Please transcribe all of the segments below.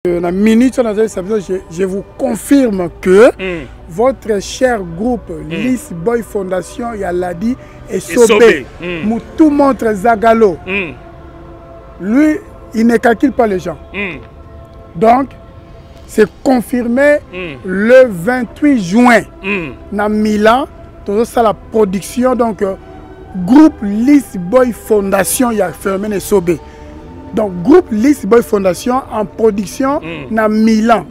Na minute je, je vous confirme que votre cher groupe Liss Boy Fondation ya Ladi et Sobé, Moutou montre Zagalo, lui, il ne calcule pas les gens. Donc, c'est confirmé le 28 juin na Milan, tout ça la production, donc groupe Liss Boy Fondation ya Fermin et Sobé. Donc groupe Liss Boy Fondation en production na Milan.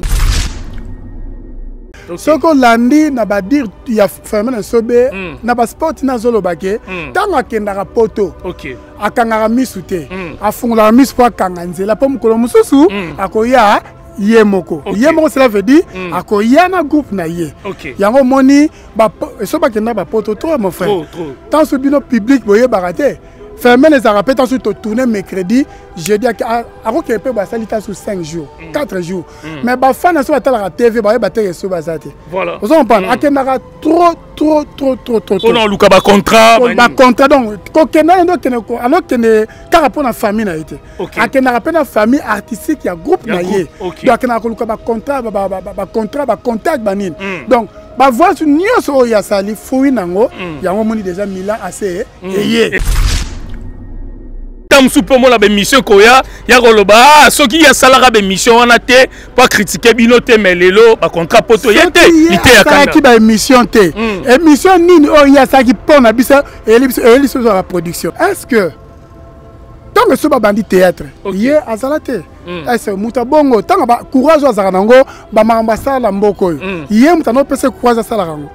Soki olandi na badire ya Fermin na Sobe, na basport nazoloba ke ntango akendaka poto, akangaka misu te, afungolaka misu mpo akanga nzela, mpo mokolo mosusu akoya ye moko. Ye moko, cela veut dire akoya na groupe na ye. Yango omoni so bakenda bapoto trop, mon frère. Tant so bino public boyebaka te, Fermin ezalaka mpe ntanso totourne mercredi, jeudi, akokende mpe basali ntanso 5 jours, 4 jours, mais bafana so batalaka TV, bayeba te eso baza te. Ozo comprendre, akendaka trop, trop, trop, trop, trop. Mpona oluka bacontrat. Bacontrat. Donc kokenda ye nde okende, alokende kaka mpo na famille na ye te, akendaka mpe na famille artistique ya groupe na ye. Donc akendaka koluka bacontrat, bacontrat, bacontact, banini. Donc bavoice nyonso oyo asali, fruit nango yango omoni déjà Milan ase eye. Ta mosusu mpe omona baémission koya ya koloba: ah, soki ye asalaka baémission wana te mpo acritiquer bino te, mais lelo bacontrat poto ye te. Asalaki baémission te, émission nini oyo ye asalaki mpo na biso eyeli biso ya baproduction? Est ce que ntango eso babandi théâtre, ye azala te? Ese moto abongo ntango courage oyo azalaka nango, bamakambo asala na mboka oyo, ye moto ano opesa courage asalaka yango,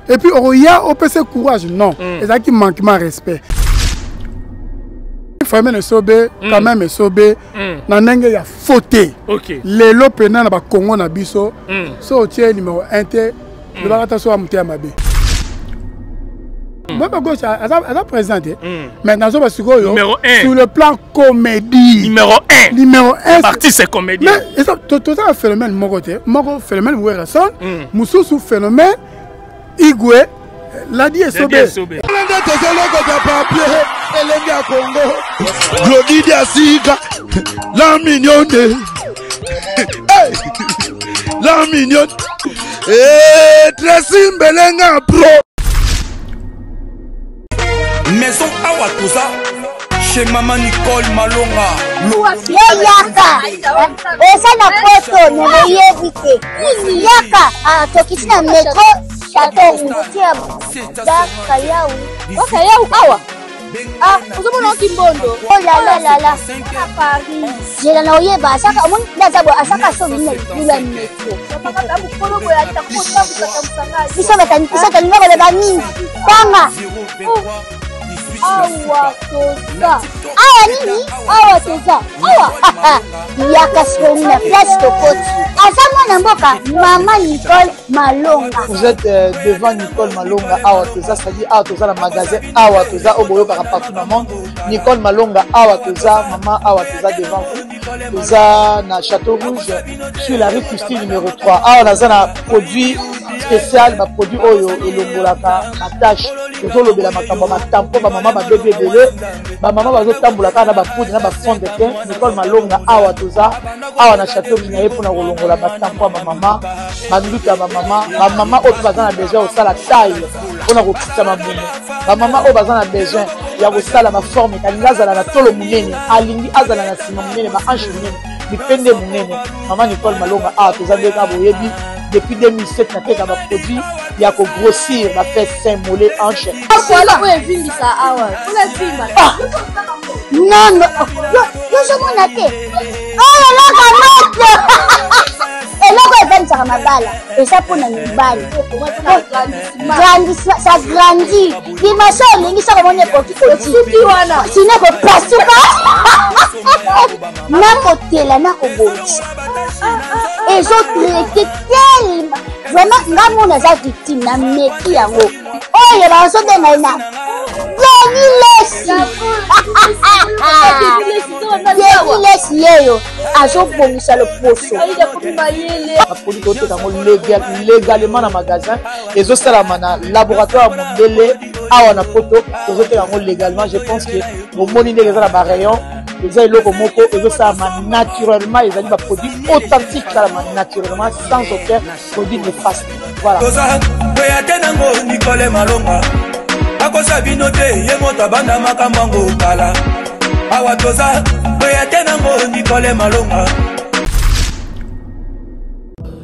et puis okoya opesa courage? Non, ezalaki manquement respect. Famille Esobe, quand même Esobe na ndenge ya faux te. Lelo pena na bakongo na biso, so otie numéro 1 te, lobaka ta so ya moto ya mabe. Moi gauche aza présent te, mais nazoba sikoyo sur le plan comédie. Numéro 1. Numéro 1. Artiste comédien. Mais toza na phénomène moko te, moko phénomène Werrason, mosusu phénomène Igwe Ladi Esobe. Nde tozolokota papier elenge ya Kongo, Glodidi asika la mignonne, hey! La mignonne, hey, Tracy Mbelenga pro. Maison awa toza chez mama Nicole Malonga. Yo yaka, oza na poto me boyebi te. Yaka, tokiti na métro Château Rouge Bakayau. Bakayau awa. Ah, ozomona oki mbondo. Oh la la la la. Paris. Zela na oyeba asaka omoni nde aza boye, asaka so bino na ya métro. Biso biso tolinga koloba mingi. Tanga. Awa toza. Awa nini? Awa toza. Awa. Yaka sikoyo na place tokoti. Aza mwana mboka mama Nicole Malonga. Vous êtes devant Nicole Malonga awa toza, c'est-à-dire awa toza na magasin awa toza oyo boyokaka partout na monde. Nicole Malonga awa toza, mama awa toza devant vous. Toza na Château Rouge sur la rue Christine numéro 3. Awa naza na produit spécial, ba produit oyo elongolaka ba tache. Tozolobela makambo ya batampo, bamama babebi ebele, bamama bazotambola kaka na bapoudre na bafond de teint. Nicole Malonga awa toza awa na Château Rouge na ye mpona kolongola batampo ya bamama, banduta ya bamama, bamama oyo mpe baza na besoin ya kosala taille mpona kokitisa mabumu, bamama oyo baza na besoin ya kosala baforme, alingi azala na tolo monene, alingi azala na nsima monene, bahanche monene, mipende monene. Mama Nicole Malonga awa toza nde kaka boyebi depuis 2007 nateka baproduit ya kogrossir bafesse, sein, mollet, hanche. Oyo evimbisa awa mpona evimba. Non, yozomona te oyo eloko moto, eloko evandisaka mabala eza mpona mibali. Ça grandit dimension, olingi soko omoni ekoki kosuki wana. Sino kopasuka nakotela nakobongisa, ezotraite tellement vraiment. Nga mona aza victime na meki yango oyo bazobenga ye na Denis Lesi. Denis Lesi yeyo azobongisa loposo. Baproduit toteka yango légalement na magasin, ezosalama na laboratoire ya mondele awa na poto. Tozoteka yango légalement. Je pense que bomoni ndenge eza na barayon. Eza eloko moko ezosalama naturellement, ezali baproduit authentique, salama naturellement sans aucun produit néfaste. Voilà. Toza kweya te nango Nicole Malonga akosa bino te, ye moto abanda makambo yango kala. Awa toza kweya te nango Nicole Malonga.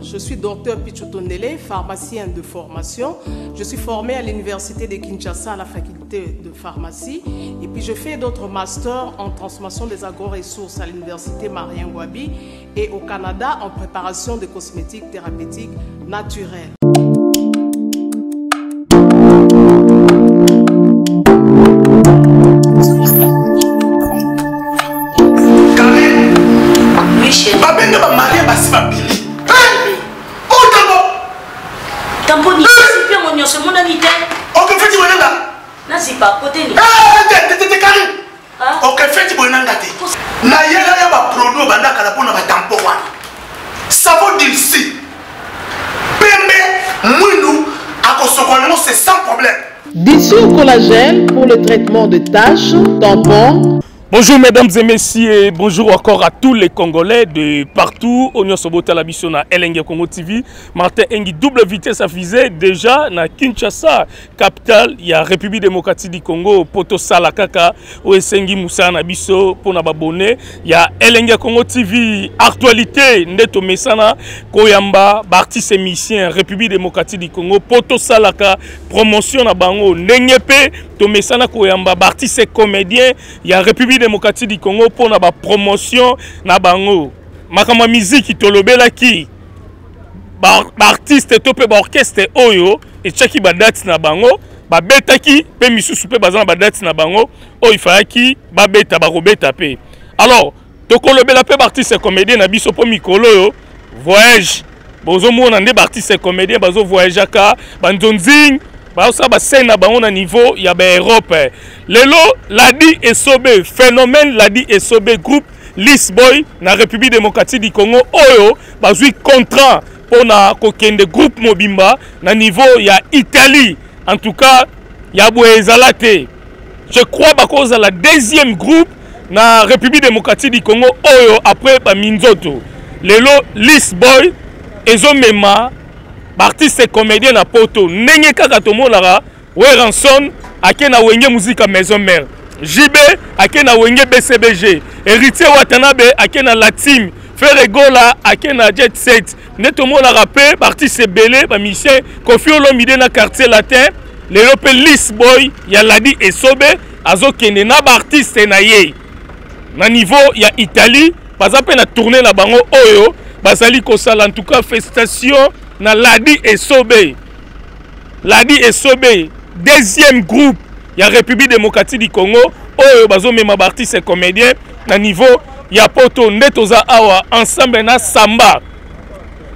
Je suis docteur Pichou Tondele, pharmacien de formation. Je suis formée à l'université de Kinshasa à la faculté de pharmacie. Et puis je fais d'autres masters en transformation des agro-ressources à l'université Marien Ngouabi et au Canada en préparation de cosmétiques thérapeutiques naturels. Babenge bamarie basi babili otango tamponi zipi yango nyonso emonani te. Okefeti boye nanga. Nazipa koteni. Te Karine, okefeti boye nanga te. Nayela yo baproduit obandakala mpona batampo wana, savon dilsi pembe mwindu akosokola yango, c'est sans problème. Dissous collagène pour le traitement de taches, tampons. Bonjour mesdames et messieurs, bonjour encore à tous les Congolais de partout. Onyo Sobota la mission na Elenge Congo TV. Martin Engi double vitesse à visée déjà na Kinshasa, capitale ya République démocratique du Congo. Poto Salakaka, Oesengi Moussa na biso pona babone ya Elenge Congo TV. Actualité ndeto mesana koyamba ba artistes et musiciens République démocratique du Congo. Poto Salaka promotion na bango ndenge pe to mesana koyamba ba artistes et comédiens ya République démocratique du Congo pona ba promotion na bango. Makambo ya miziki tolobelaki ba artiste to pe ba orchestre oyo etiaki ba date na bango, babetaki pe misusu pe baza na ba date na bango oyo ifayaki babeta, bakobeta pe. Alors tokolobela pe ba artiste comédien na biso po mikolo oyo voyage bozomona nde ba artiste comédien bazo voyageaka ba nzonzing, bazosala ba scène na bango na niveau ya ba Europe. Lelo Ladi Esobe, phénomène Ladi Esobe, groupe Lisboy na République démocratique du Congo oyo bazwi contrat pona kokende groupe mobimba na niveau ya Italie. En tout cas ya boye ezala te. Je crois bakozala deuxième groupe na République démocratique du Congo oyo après ba Minzoto. Lelo Lisboy ezomema ba artiste comédien na poto ndenge kaka tomonaka Werrason ake na Wenge Musica Maison Mère, JB ake na Wenge BCBG, Héritier Watanabe ake na La Team, Ferre Gola ake na Jet Set. Nde tomonaka pe ba artiste ebele ba musicien Koffi Olomide na Quartier Latin. Lelo pe Lisboy ya Ladi Esobe azokende na ba artiste na ye na niveau ya Italie, baza pe na tournée na bango oyo bazali kosala. En tout cas félicitations na Ladi Esobe. Ladi Esobe, deuxième groupe ya République démocratique du Congo oyo bazomema ba artistes et comédiens na niveau ya poto. Nde toza awa ensemble na Samba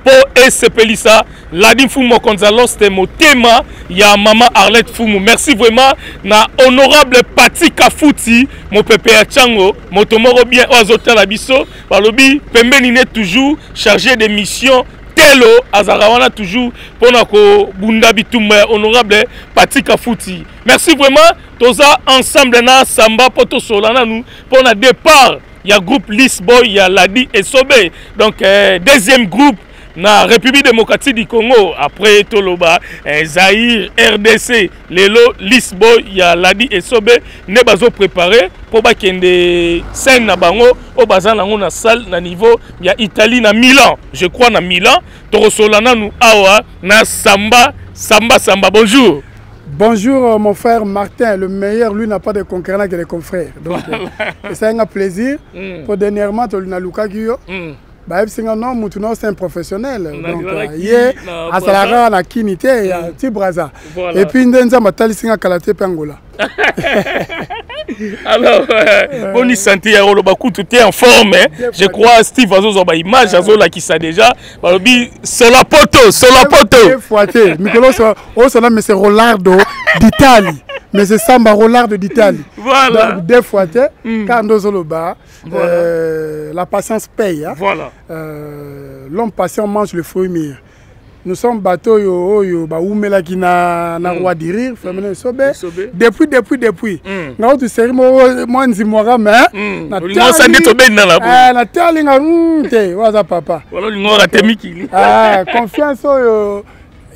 po esepelisa Ladi Mfumu mokonzi ya Lost motema ya mama Arlette Mfumu. Merci vraiment na honorable Paty Kafuti mopepe ya Tchango, moto moko bien oyo azotala biso, balobi pembeni ne toujours chargé de mission Telo azalaka wana toujours pona kobunda bitumba ya honorable Paty Kafuti. Merci vraiment, toza ensemble na Samba po tosola nanu pona départ ya groupe Lisboy ya Ladi Esobe. Donc deuxième groupe na République démocratique du Congo après toloba Zaïre RDC. Lelo Lisboy ya Ladi Esobe ne bazo préparer po bakende scène na bango o baza nango na salle na niveau ya Italie na Milan, je crois na Milan. Tokosola nanu awa na Samba. Samba, Samba, bonjour. Bonjour mon frère Martin, le meilleur, lui n'a pas de concurrent que les confrères. Donc, c'est un plaisir. Pour dernièrement, tu as Luka Guyo. Bah, c'est un homme, non, c'est un professionnel. Na Donc, Zalaki, ye, na à Salara, Brazza. na Kinité, ya Ti Brazza. Voilà. Et puis, Ndenza, ma tali singa kalate pe Angola. Alors, bonne santé, ya Rolo Bakutu, t'es en forme, hein? Bien Je fait. crois Steve Azozo, ba image, Azo là qui ça déjà. Balobi, Sola Poto, Sola Poto. Bien fouetté. Mikolo, so, oh, so là, mais c'est Rolardo d'Italie. Mais c'est Samba Rolardo d'Italie. Voilà. Donc, des fois, t'es, quand nous sommes là-bas, Voilà. la patience paye. Hein? Voilà. L'homme patient mange le fruit mûr. Nous sommes bato oyo oyo bawumelaki na, na mm. roi du rire Firmin Esobe depuis depuis depuis mm. nga otu seri moko mwa nzimwaka mais mm. natali nga te oyo aza papa confiance oyo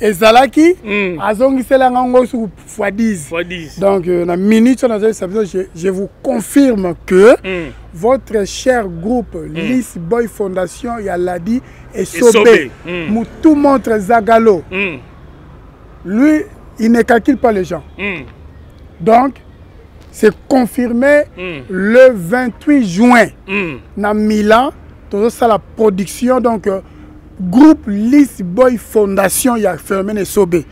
ezalaki azongisela nga ngo suku fois 10 donc euh, na minute oyo nazoyebisa biso je, je vous confirme que mm. votre cher groupe mm. Liss Boy Fondation ya Ladi Esobe mm. Mutu montre Zagalo mm. lui il ne calcule pas les gens mm. donc c'est confirmé mm. le 28 juin mm. na Milan tozosala production donc euh, groupe Liss Boy Fondation ya Firmin Esobe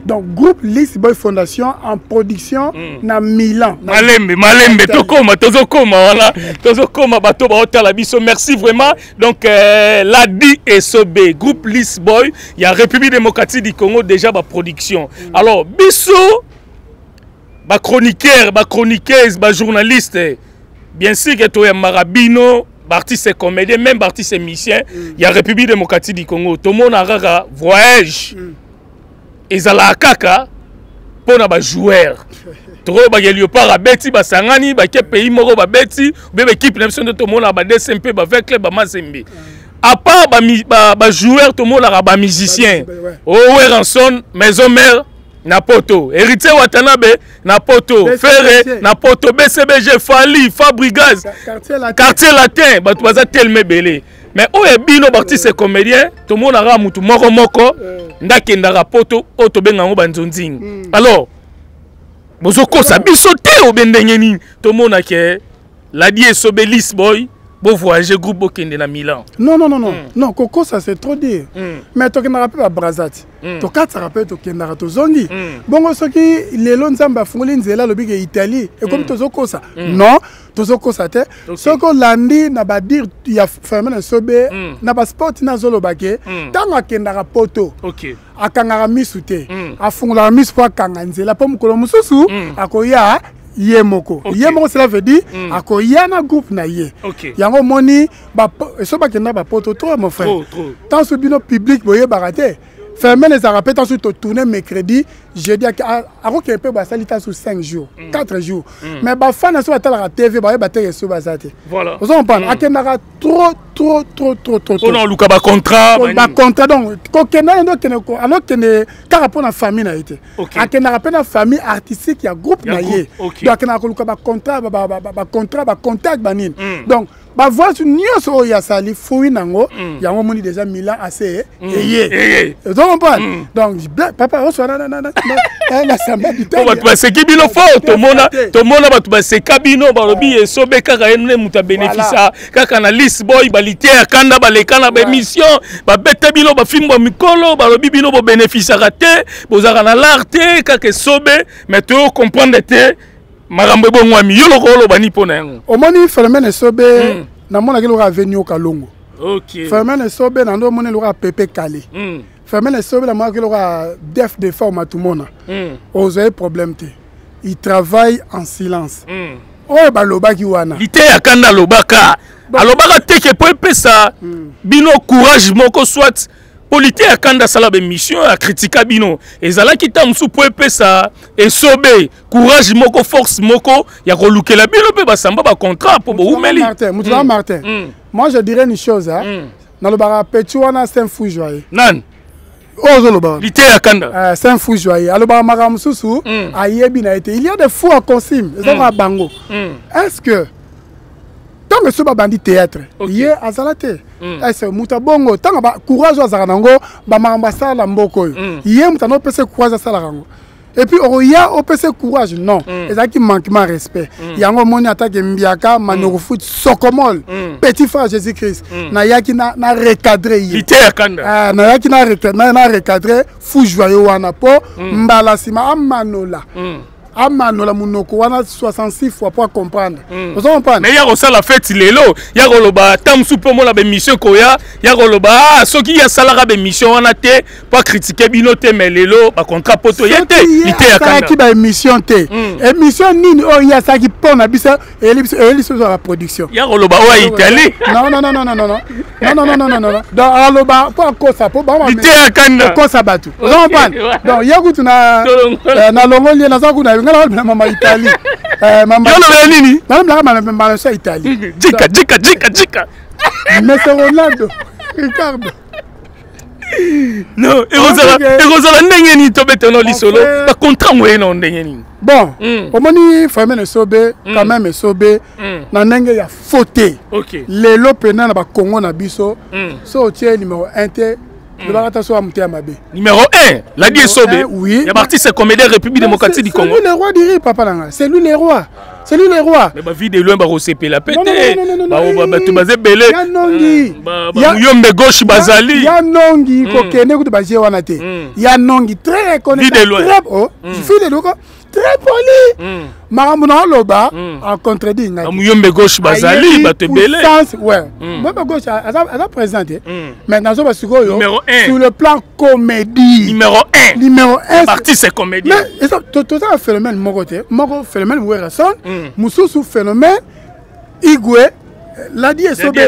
donc groupe Liss Boy Fondation en production mm. na Milan na malembe malembe tokoma tozokoma wana tozokoma bato baotala biso merci vraiment donc euh, Ladi Esobe groupe Liss Boy ya République démocratique du Congo déjà ba production mm. alors biso ba chroniqueur ba chroniqueuse ba journaliste bien sûr que toyambaka bino baartiste comédien même baartiste musicien mm. ya République démocratique du Congo tomona kaka voyage mm. ezalaka kaka mpo na bajoueur tokoyebaka léopard abeti basangani bake pays moko babeti obe baekipe na biso nde tomonaka ba dcmp ba v-club bamazembe à part bajoueur tomonaka bamusicien oweranson maison mère na poto héritier watanabe na poto ferre na poto bcbg fali fabrigaz quartier latin bato baza telema ebele mais oyo ya bino baartiste comédien tomonaka motu moko moko nde akendaka poto oyo tobenga yango banzonzingi hmm. alors bozokosa biso te obe ndenge nini tomona ke ladi esobe lisboy bovoyage groupe bokende na milan non non non non mm. non kokosa c'est trop dire mm. mais tokendaka mpe babraza ti mm. tokatisaka mpe tokendaka tozongi mm. bongo soki lelo nzambe afungoli nzela alobi ke italie ekomi mm. tozokosa mm. non tozokosa te okay. soki olandi na badire ya ferme na sobe mm. na basport nazoloba ke ntango mm. akendaka poto okay. akangaka misu te mm. afungolaka misu mpo akanga nzela mpo mokolo mosusu mm. akoya ye moko okay. ye moko cela veut dire mm. akoya na groupe na ye okay. yango omoni soki bakenda bapoto trop mon frère ntango soki bino public boyebaka te fermel ezalaka mpe ntango soki totourne mercredi jeudi akokende mpe basali ntango soki 5 jours 4 mm. jours mm. mais bafana soki batalaka tv bayeba te eso baza te ozo comprendre mm. akendaka trop trop trop trop trop mpona oluka bacontrat bacontrat donc kokenda ye nde okende alokende kaka mpo na famille na ye te akendaka mpe na famille artistique ya groupe na ye donc akendaka koluka bacontrat bacontrat bacontact banini donc bavoice nyonso oyo asali fruit nango mm. yango omoni déjà milan ase mm. eye ozo comprendre mm. donc papa oswana na samba bato baseki bino fort tomona tomona bato baseka bino balobi esobe kaka ye nde moto abénéficia kaka na lise boy balite ya kanda baleka na baémission babeta bino bafimbo ya mikolo balobi bino bobénéficiaka te bozalaka na lar te kaka esobe mais toyo comprendre te makambo ebongwami yo loko oloba ni mpo na yango omoni phénomène esobe mm. namonaki lokola aveni okalongo okay. phénomène esobe na ndo omoni lokola pepe kale mm. phénomène esobe namonaki lokola def de forme atumona mm. ozwai problème te il travaille en silence mm. oyo balobaki wana liteya kanda alobaka alobaka teke mpo epesa mm. bino courage moko soit mpo liteya kanda asala baémission akritika bino ezalaki ntango mosusu mpo epesa esobe courage moko force moko ya kolukela bino mpe basamba bacontrat mpo bowumeli moto na martin mm. moi je dirais une chose hein. mm. nalobaka petit wana c'est un fou joyeux nani oyo ozoloba liteya kanda euh, c'est un fou joyeux alobaka makambo mosusu mm. ayebi na ye te il y a des fous à consigne eza kaka bango est ce que ntango eso babandi théâtre ye azala te ese moto abongo ntango courage oyo azalaka nango bamakambo asala na mboka oyo ye moto anopesa courage asalaka yango et puis okoya opesa courage non mm. ezalaki manquement respect mm. yango omoni atake mbiaka manoko mm. foot sokomol mm. petit frère jésus christ mm. nayaki na, na recadre ye uh, nayaki na, na, na recadre fou joyeux wana mpo mm. mbala nsima amanola mm. Amanola monoko wana 66 fois po acomprendre. Ozo comprendre? Mais ya kosala feti lelo, ya koloba ata mosusu mpe omona baémission ekoya, ya koloba ah, soki ye asalaka baémission wana te mpo akritike bino te, mais lelo bacontrat poto ye te. Liteya asalaki baémission te. Émission nini oyo ye asalaki mpo na biso eyeli biso ya baproduction? Ya koloba oyo ya Italie. Non, non, non, non, non, non, non, non, non, non, non, non, donc aloba mpo akosa, mpo Liteya Kanda okosa bato. Ozo comprendre? Donc ye kutu na nalongoli ye, naza kuna, nga nalobela mama Italie. Mama yolobela nini? Nalobelaka mama ya Italie. Jika jika jika jika. Monsieur Ronaldo Ricardo. Non, ekozala ndenge nini? Tobetano lisolo bacontrat moye na ndenge nini? Bon, omoni famille Esobe, quand même Esobe na ndenge ya faux te. Lelo mpena na bakongo na biso, so otie numéro 1 te, lobaka ta so ya moto ya mabe. Numéro 1, Ladi Esobe. Oui. Ya baartiste comédien République démocratique du Congo. C'est lui le roi du riz, papa nanga, c'est lui le roi, c'est lui le roi. Mais bavie de loin bakosepela pe te, bato baza ebele. Ya nongi. Muyombe gauche bazali. Ya nongi kokende kutu baje wana te. Ya nongi très reconnaissant, très, oh, vie de loin très poli. Makambo na oloba acontredire ngai. Muyombe gauche bazali bato ebele. Ouais, Muyombe gauche aza président te, mais nazoba sikoyo sur le plan comédie. Numéro 1. Numéro 1. Artiste comédien. Mais toza na phénomène moko te, moko phénomène Werrason, mosusu phénomène Igwe, Ladi Esobe.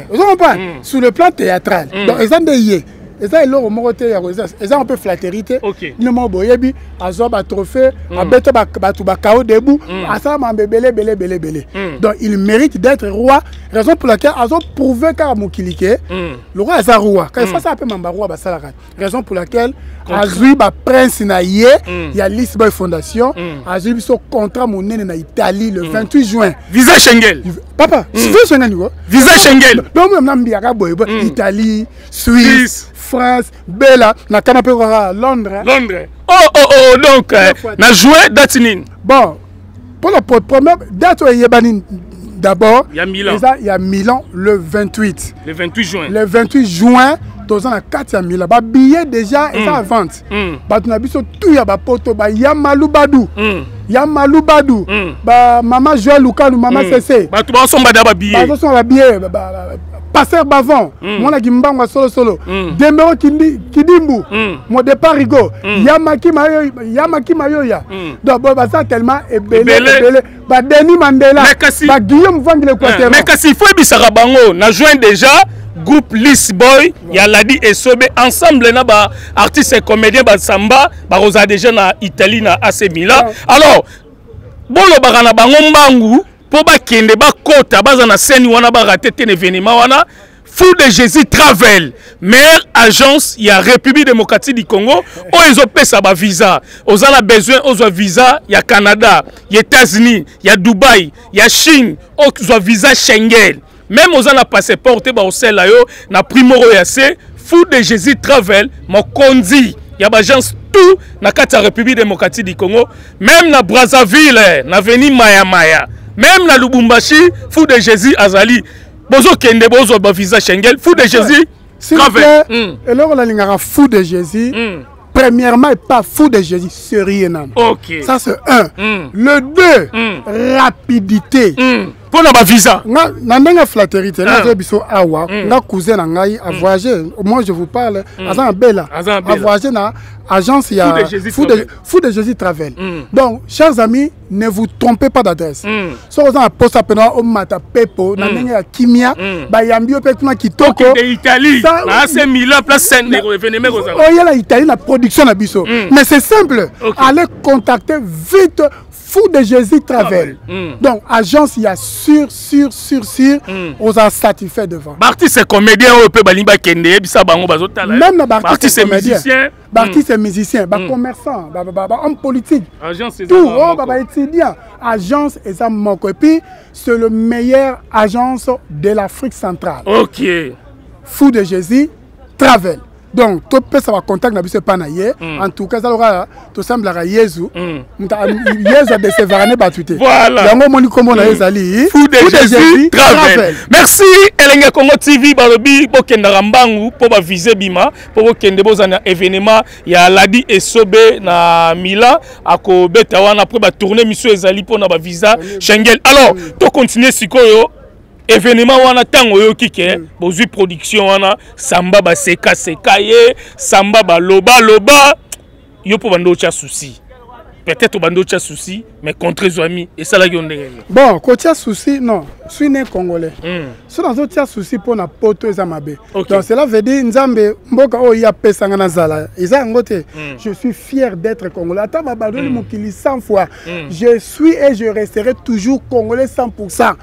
Ozo comprendre? Sur le plan théâtral, donc eza nde ye, eza eloko moko te ya eza un peu flatterie te. Bino moko boyebi, azwa batrophée, abeta bato bakao debout, asala mambo ebele ebele ebele ebele. Donc il mérite d'être roi, raison pour laquelle azoprouve kaka mokili ke le roi aza roi. Kaka efasala mpe mamba roi basalaka, raison pour laquelle azwi baprince na ye ya Lisboy Fondation, azwi biso contrat monene na Italie le 28 juin. Visa Schengen. Papa, visa Schengen ko. Visa Schengen. Donc na mbiyaka boye Italie, Suisse, France, bela na kama mpe kaka Londres. Londres. Oh oh oh, donc na juin, date nini? Bon, pour la première date oyo eyebani d'abord ya Milan. Eza ya Milan le 28. Le 28 juin. Le 28 juin toza na kati ya Milan, babillet déjà eza à vente. Bato na biso tu ya bapoto, baya Malubadu, ya Malubadu, bamama Joel Lukalu, mama Cc. Bato bazosomba da babillet. Bazosomba babillet. Pasteur Bavon, mwana Kimbangu ya solosolo, Dembero Kidimbu, mo départ Rigo, Yamaki Mayo, Yamaki Mayoya. Donc boy baza tellement ebele ebele, ba Denis Mandela, ba Guillaume Vangi l'Équateur. Mais kasi il faut ebisaka bango na juin déjà, groupe Lis Boy ya Ladi Esobe ensemble na ba artistes et comédiens basamba bakozala déjà na Italie na AC Milan. Alors bolobaka na bango mbangu mpo bakende bakota, baza na scène wana, barate te na événement wana. Fou de Jésus Travel, meilleure agence ya République démocratique du Congo oyo ezopesa bavisa. Oza na besoin ozwa visa ya Canada, ya États-Unis, ya Dubai, ya Chine, ozwa visa Schengen, même oza na passeport te, baosala yo na prix moko ya se. Fou de Jésus Travel, mokonzi ya baagence tout na kati ya République démocratique du Congo, même na Brazzaville na veni Maya Maya, même na Lubumbashi, Fou de Jésus azali. Bozokende bozwa bavisa Schengen, Fou de Jésus. S'il vous plaît, eloko nalingaka Fou de Jésus, premièrement, et pas Fou de Jésus sérieux nano. Ça c'est un. Le deux, rapidité. Mpo na bavisa. Na ndenge ya flatterie te, nazoya biso awa, nga cousin na ngai avoyage, moi je vous parle, aza na bela, avoyage na agence ya Fou de Jésus Travel. Donc chers amis, ne vous trompez pas d'adresse. Soki oza na posa mpena omata pepo na ndenge ya kimia, bayambi yo mpe kuna kitoko. Italie na AC Milan, place événement. Oyela Italie na production na biso. Mais c'est simple, allez contacter vite Fou de Jésus Travel. Donc agence ya sûr sûr sûr sûr, oza satisfait devant. Baartiste comédien oyo mpe balingi bakende, yebisa bango bazotala. Même na baartiste comédien, baartiste musicien, bacommerçant, bahomme politique, tout oyo babaétudiant, agence eza moko. Et puis c'est le meilleur agence de l'Afrique centrale. Fou de Jésus Travel. Donc topesa bacontact na biso epai na ye. En tout cas, eza lokola tosambelaka Yezu. Yezu adecevaka ne bato te. Yango omoni nkombo na ye ezali Fou de Jésus Travel. Merci. Elenge Congo TV balobi bokendaka mbangu mpo bavise bima mpo bokende bozala na événement ya Ladi Esobe na Milan, akobeta wana après batourne miso ezali mpona bavisa Schengen. Alors tocontinue sikoyo événement wana. Ntango oyoki ke bozwi production wana, Samba basekaseka ye, Samba balobaloba yo mpo bando otya souci, peut-être obandi otya souci, mais contre ezwami, esalaki yo ndenge nini? Bon, kotia souci, non, suis né congolais. So nazotia souci mpo na poto, eza mabe. Donc cela veut dire Nzambe, mboka oyo ye apesanga nazala, eza yango te. Je suis fier d'être congolais. Ata babandoli mokili 100 fois, je suis et je resterai toujours congolais 100%.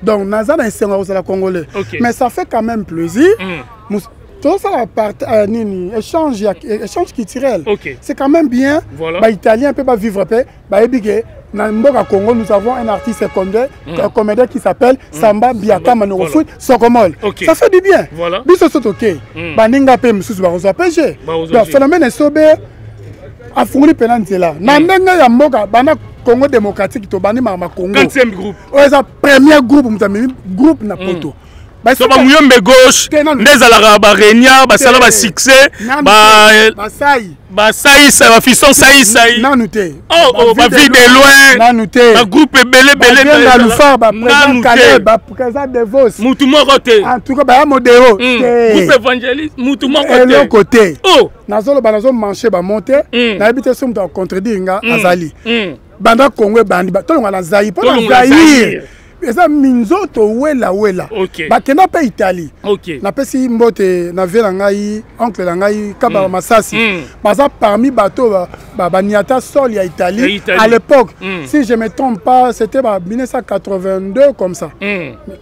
Donc naza na esengo ya kozala congolais. Mais ça fait quand même plaisir. Tozosala part nini, échange ya échange culturel. C'est quand même bien. Baitalien mpe bavivre mpe bayebi ke na mboka Congo, nous avons un artiste comédien, comédien qui s'appelle Samba Mbiaka Manoro. Foot Sokomol. Ça fait du bien. Biso so toke, baninga mpe mosusu bakozwa pg. Donc phénomène Esobe afungoli mpena nzela na ndenge ya mboka. Banda Congo démocratique, tobandi makambo Congo, oyo eza premier groupe moto amemi groupe na poto. So bamuyombe gauche nde ezalaka barenia basala basuccès. Basai. Basaisa bafison saisai. Nanu te. Oh, bavie de loin. Nanu te. Bagroupe ebele ebele. Lufar, baprésident Caleb, baprésident Devos. Mutu moko te. En tout cas, baya modero. Groupe évangéliste, mutu moko te. Eloko te. Nazoloba, nazomanche bamo te. Nayebi te so moto acontredire nga azali. Banda Congo ebandi, tolonga na Zaire, mpo na Zaire eza minzoto wela wela. Bakenda mpe Italie. Napesi mbote na vie na ngai, oncle na ngai Kababa Masasi. Baza parmi bato baniata sol ya Italie à l'époque. Si je me trompe pas, c'était ba 1982 comme ça,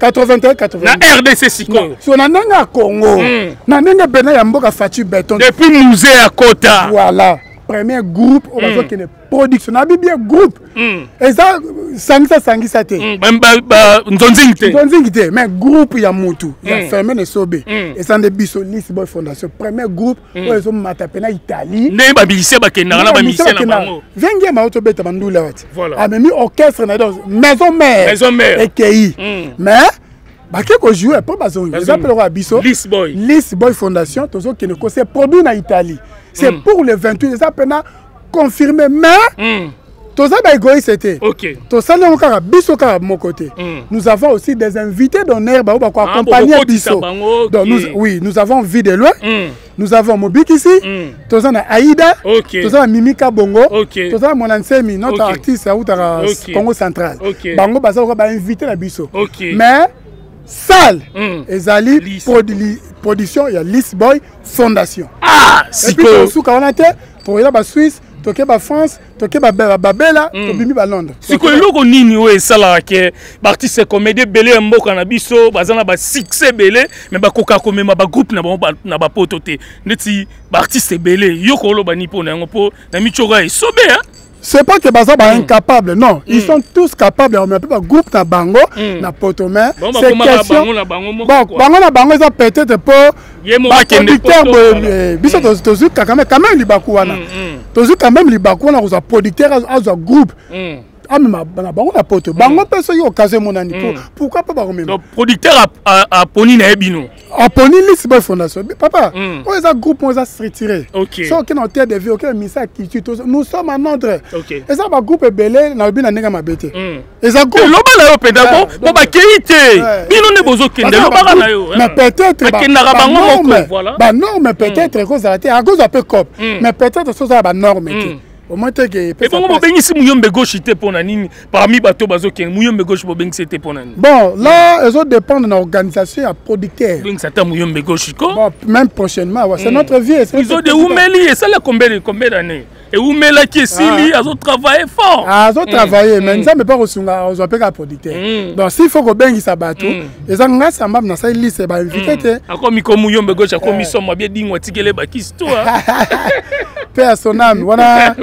81, 82. Na RDC sikoyo? So na ndenge ya Congo, na ndenge pena ya mboka Faci Beton. Depuis musée ya Kota. Voilà, premier groupe oyo bazokende production na bibie. Groupe eza sangisa sangisa te. Nzonzingi te. Nzonzingi te, mais groupe ya mutu ya Ferme Esobe eza nde biso, Lis Boy Fondation, premier groupe oyo ezomata pena Italie. Ndenge bamusicien bakendaka na bamusicien na bango. Vengema oyo tobeta bandula wati, amemi orchestre na donc maison mère. Maison mère. Ekei, mais bake kojoue mpo bazongi. Eza mpe lokola biso Lis Boy Fondation, tozokende kose produit na Italie. C'est pour le 28, eza mpena confirmé, mais toza baégoïste te. Tosali yango kaka biso kaka moko te. Nous avons aussi des invités d'honneur bao bakoaccompagne biso. Donc nous, oui, nous avons Vu de loin, nous avons Mobikisi, toza na Aïda, toza na Mimika Bongo, toza na Mwana Nsemi, notre artiste autaka Congo central. Bango baza lokola bainvité na biso. Mais salle ezali production ya Lis Boy Fondation. Sikoyo. Suka wana te, tokoyela Basuisse, toke Bafrance, toke babela, tobimi Balondres. Sikoyo eloko nini oyo esalaka ke baartiste comédie ebele ya mboka na biso baza na basuccès ebele, mais bakokaka komema bagroupe na bango na bapoto te, neti baartiste ebele? Yo koloba nini mpo na yango, mpo na mitioka Esobe? C'est pas que baza ba incapable, non. Ils sont tous capables ya komema mpe bagroupe na bango na poto, mais c'est question, bon, bango na bango eza peut-être mpo baproducteur boye. Biso tozwi kaka quand même libaku wana, tozwi quand même libaku wana kozwa producteur azwa groupe, amema na bango na poto. Bango mpe soki occasion emonani, pourquoi mpe bakomema? Producteur aponi na ye bino. Aponi Lis Boy Fondation, papa. Oyo eza groupe oyo eza structuré. So okende hôtel de ville, okende ministère ya culture, nous sommes en ordre. Eza bagroupe ebele, nalobi na ndenge mabe te, eza groupe. Loba na yo mpenza po bakei te, bino nde bozokende, lobaka na yo. Mais peut-être bakendaka bango moko. Banorme peut-être ekozala te, akozwa mpe cope, mais peut-être sozala banorme te, au moins te ke. Ebongo bobengisi Muyombe gauche te mpo na nini? Parmi bato bazokende, Muyombe gauche bobengisi te mpo na nini? Bon, là ezodépendre na organisation ya producteur. Bobengisi ata Muyombe gauche ko. Bon, même prochainement, ouais, c'est notre vie. Izode eumeli, esali combien, combien d'années eumelaki, esili, azotravaille fort. Azotravaille, mais Nzambe mpe akosunga, azwa mpe kaka producteur. Donc s'il faut kobengisa bato, eza nga Samba nasali liste bainvité te. Akomi ko Muyombe gauche akomi somo abie dingwa, atikele bakisi to. Paix à son âme wana.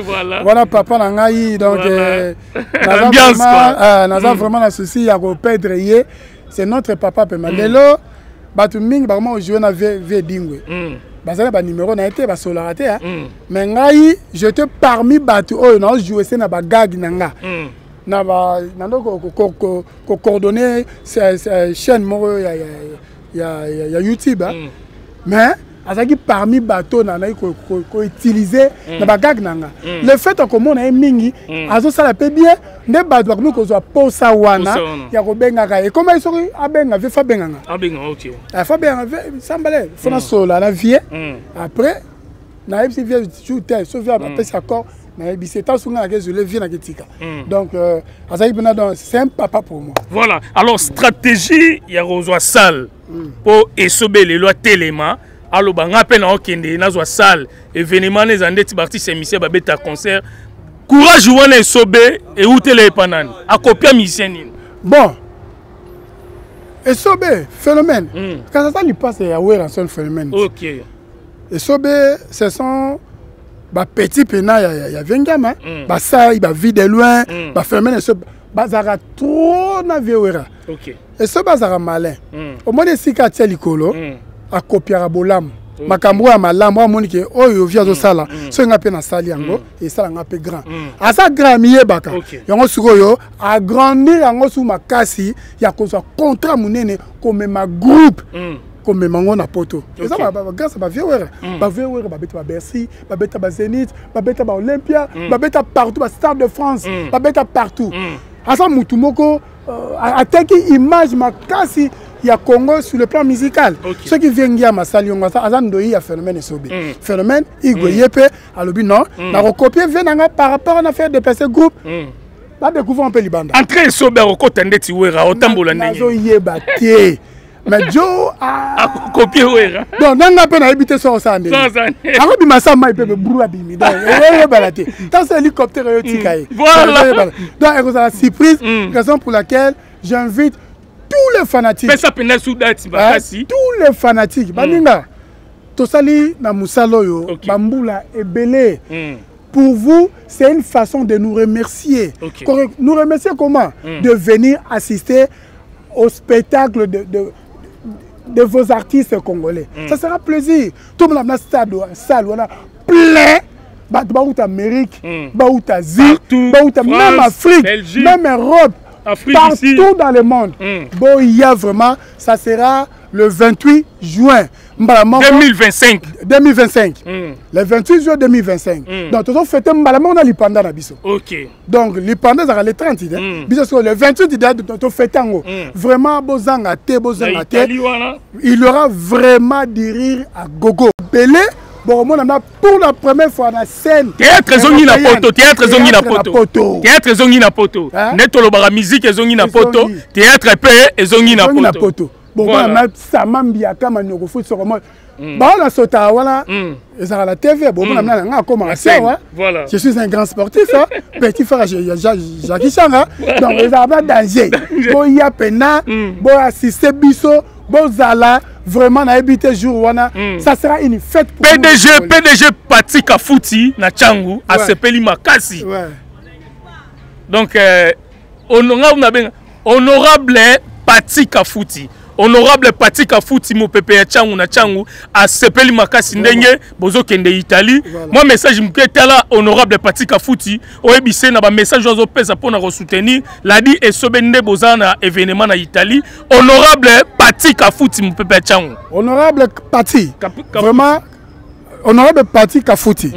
Wana papa na ngai, donc naza vraiment na souci ya koperdre ye. C'est notre papa pema. Lelo Bato mingi bakoma kojoue na vie Edingwe. Baza na banimero na ye te, basololaka te. Mais ngai, j'étais parmi bato oyo naojoue se na bagag na nga. Na ba nando ko coordonner chaîne moko ya YouTube. Mais azalaki parmi bato na nayi koutilize na bagag na nga. Le fait akomona ye mingi, azosala mpe bien nde bato bakomi kozwa posa wana ya kobengaka ye. Ekomaki soki abenga vie, fa abenganga, fa abenganga vie sambale, fo nasolola na vie. Après nayebisi vie jour tel, so vie apesi accord, nayebisi etant so ngai nakezole vie naketika. Donc azalaki mpena, donc c'est un papa pour moi. Voilà. Alors stratégie ya kozwa salle mpo Esobe lelo atelema, aloba nga mpe naokende nazwa salle événement na eza ndeti baartiste émission babeta concert, courage wana Esobe eutela epa nani? Akopia musicien nini? Bon, Esobe phénomène, kasi aza lipasa ya Werrason phénomène. Esobe, ce sont bapetit mpena ya Vengiama, basai bavie de loin, baphénomène Esobe bazalaka trop na vie Wera. Esobe azalaka malin. Omoni esika atia likolo, akopiaka bolamu, makambo oyo ya malamu oyo amoni ke oyo vi azosala, soki nga mpe nasali yango, esala nga mpe grand. Aza grand, amiyebaka yango. Sikoyo agrandir yango su makasi ya kozwa contrat monene, komema groupe, komema yango na poto. Eza grâce ya bavieux Wera. Bavieux Wera babeta baBercy, babeta baZénith, babeta baOlympia, babeta partout, bastade de France, babeta partout. Aza mutu moko ateki image makasi ya Congo sur le plan musical. Soki vie Ngiama asali yango, aza ndoi ya phénomène Esobe. Phénomène Igwe, ye mpe alobi non, nakokopie vie na nga par rapport na faire déplacer groupe, badécouvrir mpe libanda. Entrée, Esobe akokota ndeti Wera, otambola ndenge? Nazoyeba te, mais jo akopie Wera. Donc nanga mpe nayebi te soki osala ndenge akobima sa mai mpe bebru abimi. Donc oyebala te tant so hélicoptère oyo tika ye. Donc ekozala surprise, raison pour laquelle j'invite tous les fanatiques. Pesa mpena su date makasi. Tous les fanatiques, baninga, tosali na mosala oyo bambula ebele. Pour vous, c'est une façon de nous remercier. Nous remercier comment? De venir assister au spectacle de vos artistes congolais. Ça sera plaisir. Tout le monde a stade, salle, voilà, plein. Bato bauta Amérique, bauta Asie, bauta même Afrique, Belgique, même Europe, Afrique partout ici. Dans le monde. Bon, il y a vraiment, ça sera le 28 juin. Mbala moko 2025. 2025. Le 28 juin 2025. Donc, tozo fêter mbala moko na lipanda na biso. Donc, lipanda ezalaka le 30, hein. Biso sikoyo le 28 da to fêter yango. Vraiment bozanga te, bozanga te. Italie wana. Il y aura vraiment du rire à gogo. Belé, bon, on a pour la première fois na scène. Théâtre ezongi na poto, théâtre ezongi na Théâtre na poto. poto. Théâtre ezongi na poto. Hein? Nde tolobaka musique ezongi na poto, Ezongi. théâtre mpe ezongi na Ezongi na poto. poto. Bon, bana sama mbiaka manioko futi soko mo. Ba na sota wana ezalaka na TV, bon, mona na nga akoma Na na scène. awa. Voilà. Je suis un grand sportif, hein. Petit frère Jackie Chan, hein. Donc ezalaka danger. Boya pena, bo assister biso, bozala vraiment nayebi te jour wana, ça sera une fête pour nous, PDG les Congolais. PDG Patrick Afuti na Tshangu asepeli makasi. Donc nga nabenga honorable Patrick Afuti, honorable Patrick Afuti, mopepe ya Tshangu na Tshangu, asepeli makasi ndenge bozokende Italie. Mwa message moke, tala, honorable Patrick Afuti, oyebise na bamessage oyo azopesa mpona kosoutenir Ladi Esobe nde boza na événement na Italie. Honorable Patrick Afuti, mopepe ya Tshangu. Honorable Pati, vraiment honorable Pati Kafuti,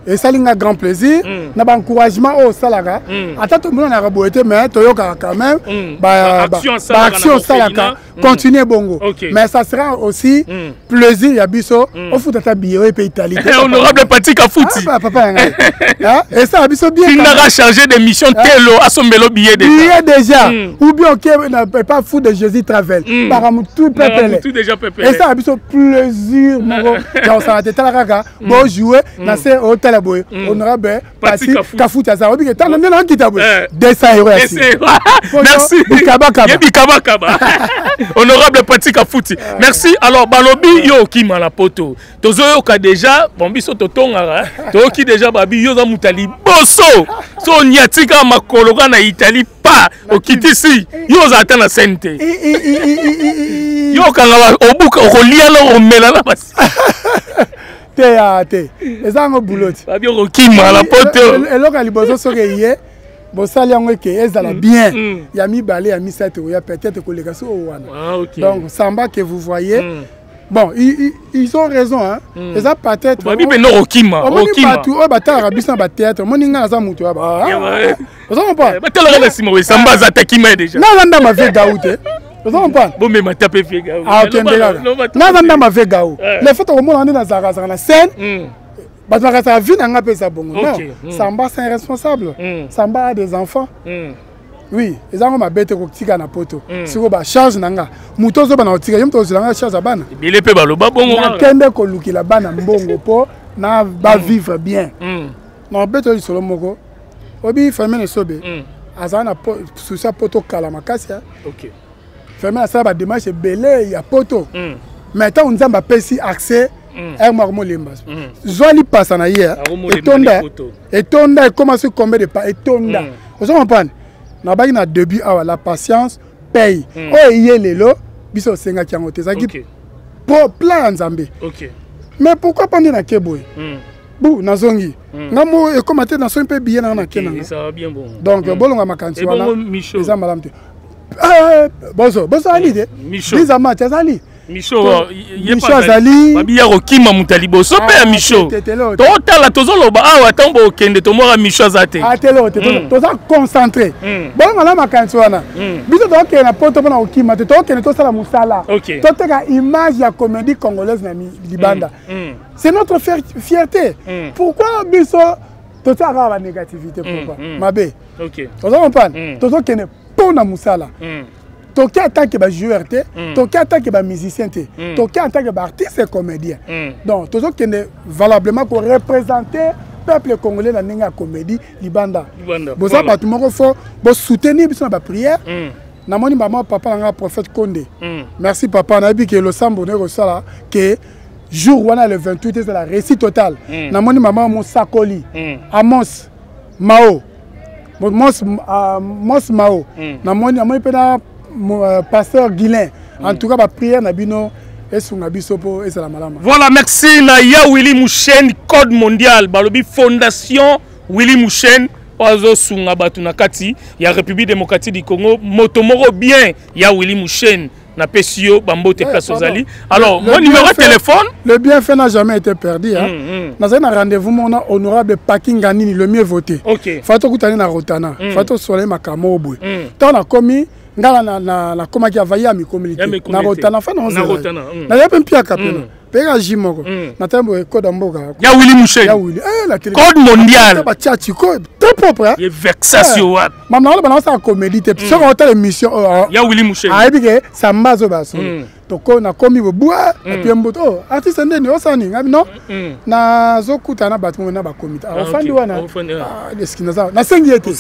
esali nga grand plaisir na baencouragement oyo osalaka. Ata tomonanaka boye te, mais toyokaka quand même Ba-action asalaka na ba-action osalaka. orphelinat. Continue bongo. Mais ça sera aussi plaisir ya biso ofuta ata billet oyo epe Italie te. Honorable Patrick Afuti. Ah, papa ya ngai. Ah, esala biso bien. Tindaka chargé de mission telo asombelo billet déjà. Billet déjà. Ou bien ok, na pas fou de Jésus Travel. Baramutu pepele. Baramutu déjà pepele. Esala biso plaisir moko ya kosala te. Tala kaka bojoue na se otala boye, honorable Patrick Pati Kafuti. Kafuti aza obike tala nde nakita boye, 200 € ya si. Merci. Bikabakaba. Ye bikabakaba. Honorable Patrick Afuti. Merci. Alors balobi yo okima na poto. Tozoyoka déjà, bon, biso totongaka, hein. Toyoki déjà babi yo za muta liboso. So nyatika makolo ka na Italie pa. pa okitisi yo ozala ata na scène te yo okanga obuka okolia na omela na basi te ya te eza yango boulot ti babi okokima na poto eloko ya liboso soki eye bosali yango eke ezala mm. bien mm. ya mibale ya misato oya peut-être koleka so oyo wana ah, okay. donc samba que vous voyez mm. bon ils, ils ont raison hein mm. eza peut-être babi mpe nokokima omoni bato oyo batalaka biso na batheatre omoni ngai naza moto ya oza comprendre batalaka na nsima samba aza takima ye déjà naza ndamba vie gau te oza comprendre bomema ta mpe vie gau ah okende kaka naza ndamba vie gau le fait okomona nde nazalakazaka na scène mm. bato bakasaka vie na ngai mpe eza bongo non mm. samba c'est un responsable mm. samba a des enfants oui eza yango mabe te kotika na poto sikoyo bacharge na nga moto ozoba na kotika ye moto ozela nga charge ya bana ebele mpe baloba bongo nakende kolukela bana mbongo mpo na bavivre bien na obeta lisolo moko obi famille esobe mm. azala na susi ya poto kala makasi okay. famille asala bademarche ebele ya poto mm. mais ntango nzambe apesi accès mm. ere moko molemba mm. zwa lipasa na ye etonda etonda ekoma soki combien de pas etonda mm. ozo comprendre nabaki na début awa la patience paye mm. oyo eye lelo biso osengaki yango te ezalaki okay. plan ya nzambe okay. mais pourquoi pas nde nake boye mm. bu nazongi mm. nga mo ekoma te nasombi mpe billet nanga nake nanga donc mm. bolonga makanisi wana eza malamu te eh, bozo bozo ali te biza match azali micho micho azali babi ya kokima moto ya liboso mpe ya ah, micho totala tozoloba awa ntango bokende tomwaka micho aza te ateloko ah, te hmm. toza concentré hmm. bolonga na makanisi wana hmm. biso tokokende na poto mpona kokima te tokokende tosala mosala toteka image ya comédie congolaise na libanda c'est notre fierté mm. pourquoi biso totiaka kaka banégativité pourquoi mm, mm. mabe okay. oza comprendre mm. tozokende mpo na mosala mm. toke en tant que bajoueur te mm. toke en tant que bamusicien te mm. toke en tant que baartiste et comédien mm. donc tozokende valablement koreprésente peuple congolais na ndenge ya comédie libanda boza bato moko fo bosoutenir biso na baprière mm. namoni mama papa na ngai prophète konde mm. merci papa nayebi ke losambo naye kosala ke jour wana le 28 ezala récit total mm. namoni mama mosakoli mm. amos mao mos, uh, mos mao mm. namoni namoni mpe na uh, pasteur guilin mm. en tout cas baprière na bino esunga biso mpo ezala malamu voilà merci na ya willi musheni code mondial balobi fondation willi musheni oyo azosunga bato na kati ya république démocratique du congo moto moko bien ya willi musheni napesi yo bambote eh, place ozali alors mon numéro de téléphone le bienfait n'a jamais été perdu hein. mm, mm. nazali na rendez-vous mona honorable pakinga nini le mieux voté okay. fa tokutani na rotana mm. fa tosolai makambo oyo boye ntango mm. nakomi ngai nakomaki avayi ya mikomeli te na rotana fa naozela naza mpe mpiaka mpena mm. mpe ka ji moko mm. na ntango code ya mboka ya willi musheni ya willi eh la télé code mondial ba tiko très propre hein ye vexation eh. wapi mama na bana osala comédie te mm. soki otala émission oh, oh. ya willi musheni ayebi ke samba azo ba solo mm. toko nakomi bobwa apie mboto oh artiste ndeni osala nini ngabi non nazokutana na bato moko na bakomi te ofandi wana eski naza nasengi ye te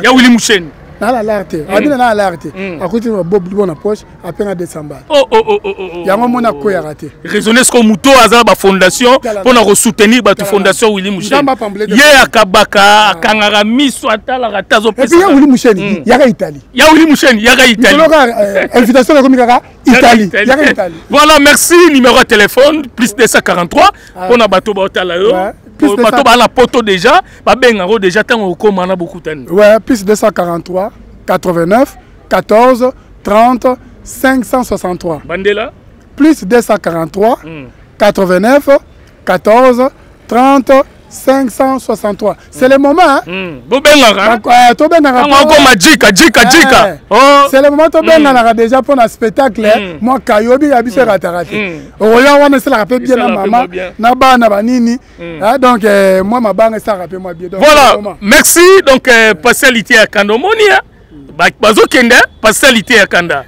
ya willi musheni nala lar te abina nala lar te akuti bob na poche apenga 200 balles oh, oh, oh, oh, oh. yango mona akweyaka te raisonne ce que moto aza na bafondation mpo na kosoutenir bato fondation willi musheni ye akabaka ah. akangaka miso atalaka te azopesa ya willi musheni hmm. yaka italie ya willi musheni yaka italie euh, invitation ekomi kaka italie yaka italie voilà merci numéro ya téléphone plus 243 mpo na bato baotala yo bato baa na poto déjà babengako déjà ntango okóma na bokutani ouais plus 243 89 14 30 563. Bandela Plus 243 mm. 89 14 30 563. C'est mm. le moment. Hein? Mm. Bobengaka. Euh, tobengaka. Akoma jika jika jika. Eh. Oh. C'est le moment tobenganaka mm. déjà pour un spectacle. Mm. Moi kayobi ya biso mm. rataka te. Mm. Oya wana esalaka pe bien na mama na bana banini. Mm. Ah, donc euh, moi mabanga esalaka pe moi bien. Donc, voilà. Merci donc euh, Pascal Itier Kandomoni. Hein? Bazokende pasteur liteya kanda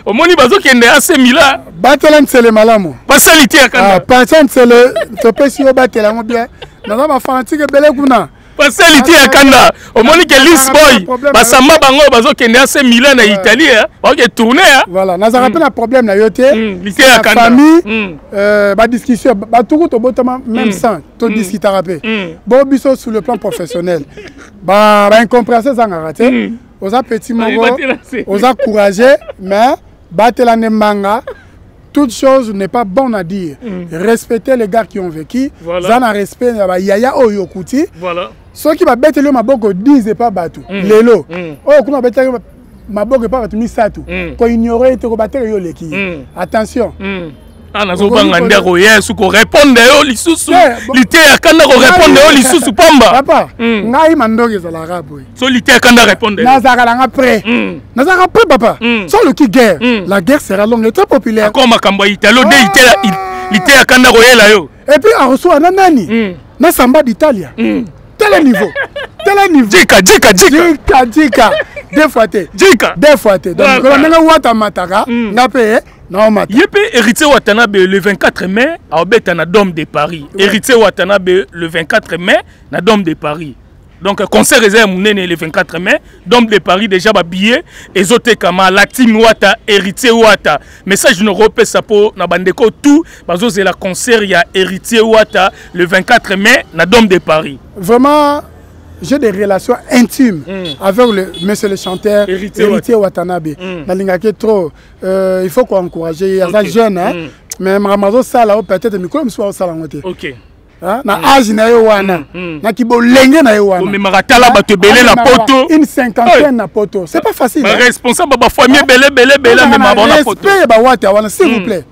omoni bazokende asemila batela nsele malamu pasteur liteya kanda ah, pasteur nsele topesi yo batela yango bien naza bafanatike ebele kuna. Pasteur Liteya Kanda, omoni ke Lis Boy basamba bango bazokende AC Milan na Italie, baoke tourner. Voilà, nazalaka mpe na problème na yo te. Liteya Kanda. Famille, ba discussion, batuku tobotama même sang, todiscutaka mpe. Bo biso sur le plan professionnel. Ba ba incompréhension ezangaka te. Oza petit moko, oza courageux, mais batela nde mbanga. Toute chose n'est pas bonne à dire. Respectez les gars qui ont vécu. Voilà. Zana respect ya ba yaya oyo okuti. Voilà. Soki ba beteli yo maboko 10 epa bato. Lelo. Oyo kuna beteli yo maboko epa bato misato. Ko ignorer te ko batela yo leki. Attention. Ah, nazobanga nde akoya su korépondre yo lisusu, Liteya Kanda korépondre yo lisusu pamba. Papa, ngai mandoki ezalaka boye. So Liteya Kanda répondre, nazalaka nanga prêt. Nazalaka prêt, papa. So oluki guerre, la guerre sera longue et très populaire. Akoma makambo ya Italo nde Liteya Kanda koyela yo. Et puis akosuwa na nani? Na Samba d'Italia. Tel niveau, tel niveau. Jika jika jika. Jika jika, deux fois te. Jika. Deux fois te. Donc ndenge Wata mataka, nga mpe naomata. Ye mpe Héritier Watanabe, le 24 mai aobeta na Dôme de Paris. Héritier Watanabe, le 24 mai na Dôme de Paris. Donc concert eza ya monene le 24 mai, Dôme de Paris. Déjà babillet ezotekama. La team Wata, Héritier Wata, message noko opesa mpo na bandeko tout bazozela concert ya Héritier Wata le 24 mai na Dôme de Paris? Vraiment, j'ai des relations intimes avec le monsieur le chanteur Héritier, Héritier Watanabe. Nalingaki trop. Il faut qu'on encourage. Il y a jeune, hein. Mais makambo azosala oyo, peut-être mikolo mosusu aosala yango te. Na age na ye wana, na kibolenge na ye wana. Omemaka tala bato ebele na poto. Une cinquantaine na poto, c'est pas facile. Baresponsable, bafamille ebele ebele ebele amema bango na poto. Respect bawata wana, s'il vous plaît.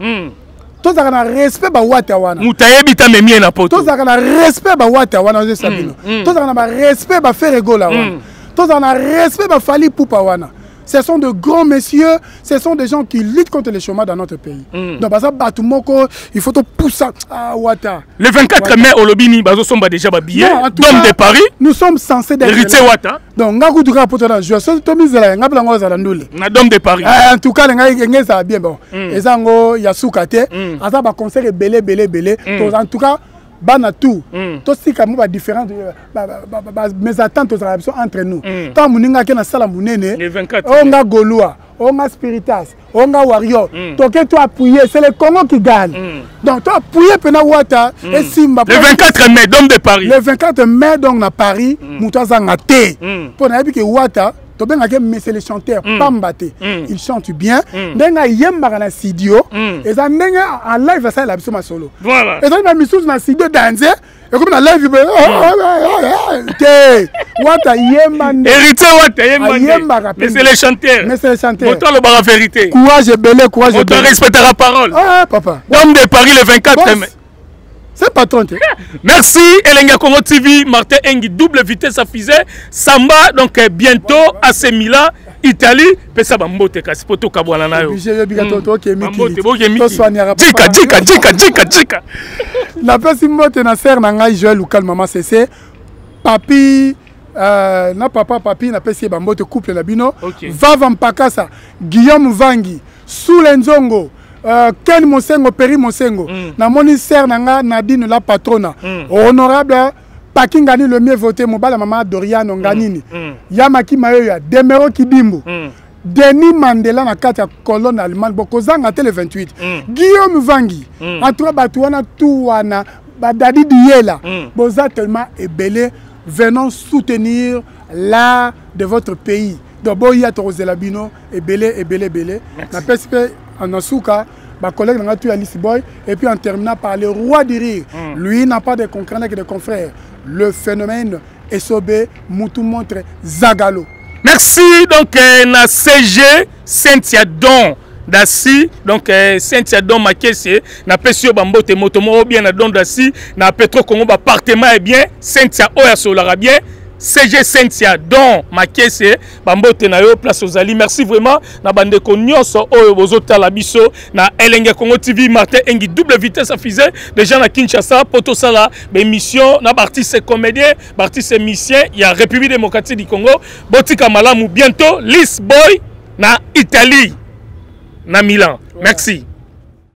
Tozalaka na respect bawata wana. Moto ayebi ta memi ye na poto. Tozalaka na respect bawata wana, ozesa bino. Tozalaka na barespect baFerre Gola wana. Tozalaka na respect baFally Ipupa wana. Ce sont de grands messieurs, ce sont des gens qui luttent contre le chômage dans notre pays. Donc, baza batu moko, il faut te pousser à Wata. Le 24 mai, olobini, bazo somba déjà ba billet. Dôme de Paris. Nous sommes censés d'être Héritier Wata. Donc, nga kutu ka poto na jouer, so to mizela, nga bla ngoza la ndule. Na Dôme de Paris. En tout cas, nga ngeza bien bon. Ezango ya suka te. Aza ba concert belé belé belé. Donc en tout cas, bana tout tosika mo badifférent mes attentes tozalaka biso entre nous. Ntango moninga ake na sala monene, oyo nga Gaulois, oyo nga Spiritas, oyo nga Warrior, toke to appuyer, c'est le Congo qui gagne. Donc to appuyer mpena Wata esimba. Le 24 mai, Dôme de Paris. Le 24 mai donc na Paris, moto azanga te, mpo nayebi ke Wata tobengaki monsieur le chanteur pamba te. Il chante bien. Ndenge ayembaka na studio eza ndenge en live asalela biso masolo. Ezali na misusu na studio danze, ekomi na live te. Wata yemba nde. Héritier Wata ayembaka. Mais c'est le chanteur. Mais c'est le chanteur. Moto alobaka vérité. Courage ebele, courage. Moto respectera parole. Ah papa. Dôme de Paris le 24 mai. C'est patron te. Merci Elenga Congo TV, Martin Engi, double vitesse à fusée, Samba, donc bientôt AC Milan, Italie, pesa bambote kasi po tokabwana na yo. Bambote. Jika jika jika jika jika. Napesi mbote na sere na ngai Joel Lukal, mama Cc, papi na papa papi, napesi ye bambote, couple na bino. Vava Mpakasa, Guillaume Vangi, Sule Nzongo, Ken Mosengo, Peri Mosengo. Namoni sere na nga Nadine la patrona. Honorable Pakingani le mieux voté, mobala mama Doriano Nganini. Yamaki Mayoya, Demero Kidimbu. Denis Mandela na kati ya colonne allemande, bokozanga te le 28. Guillaume Vangi. En tout cas bato wana tout wana, badadi Diyela. Boza tellement ebele, venons soutenir l'art de votre pays. Donc boya, tokozela bino ebele ebele ebele. Napesi mpe na suka bacollègue na ngai tu ya Alice Boy, et puis en terminant par le roi du rire. Lui n'a pas de concurrent que de confrères. Le phénomène Esobe Mutu montre Zagalo. Merci donc na CG Cynthia Don Dasi, donc Cynthia Don Makese, na pesi yo bambote, moto moko bien na Don Dasi na Petro Congo, ba appartement est bien Cynthia oya solara bien. CG Cynthia Don Makese, bambote na yo place ozali. Merci vraiment na bandeko nyonso oyo bozotala biso na Elenge Congo TV, Martin Engi, double vitesse à fusée déjà na Kinshasa po tosala ba émission na ba artiste comédien, ba artiste musicien ya République démocratique du Congo. Botika malamu, bientôt Lis Boy na Italie na Milan. Merci.